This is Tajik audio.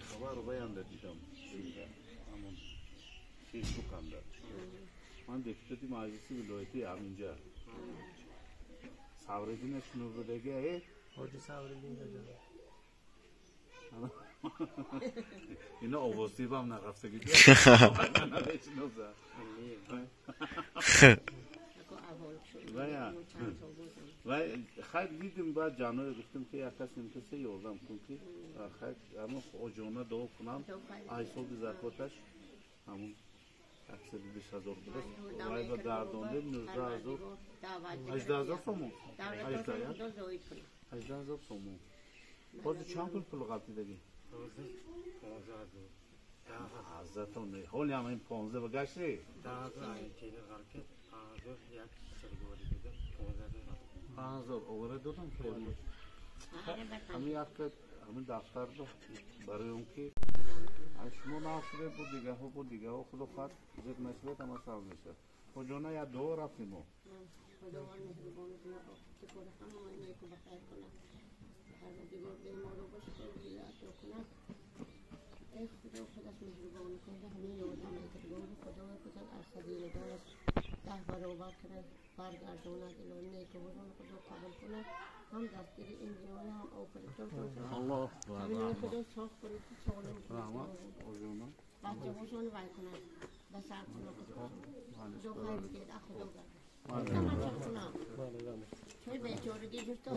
Бехабар ваянда дидам. Ҳамон Фейсбуканда. Ман депутати маҷлиси вилоятӣ ҳаминҷа. Савридина шунавдаги э? Ҳоҷи Савридин даҷа. Ино овоздибам нарафтаги. Вай хайр дидим, баъд ҷанои гуфтем, ки як кас имкиса ёрдам кун, ки хайр ҳамон оҷона дуо кунам, ҳисоби закоташ ҳамон 120 000 будааст. Вай ба гардондем 19 000, 18 000 сомон, 18 000 сомон. Ҳозир чанд пул ғалтидагӣ? Ҳазратон, ҳоли ҳам ин 15 ба гашти? 5000 овара додам. Ҳамин якта ҳамин дафтар барои он ки шумо нашуде, бо дигарҳо, бо дигарҳо, худо хоҳад, зиқ нашавед, ҳама сабз мешавад. Хоҷона, як дуо рафтем мо. Худованд меҳрубони кунад, оқибати кори ҳамаи неку ба хайр кунад. Парвардигор беморо ба шифои ато кунад. Эй Худо, худаш меҳрубонӣ кунад, ҳамин ёрдам мекардгори Худои худаш аз хазинадораш 10 баробар кунад, баргардонад. Илоҳи некуворон Худо қабул кунад, ҳам дастгири ин диёна, ҳам охиратон. Аллоҳ ҳамин Худо соф кунад, солим раҳмат, оҷона. Бачаҳошон вай кунад, ба сар кунад. Худо хайр бидиҳад, Худо гардад. Чой бечорагӣ ҷуфто.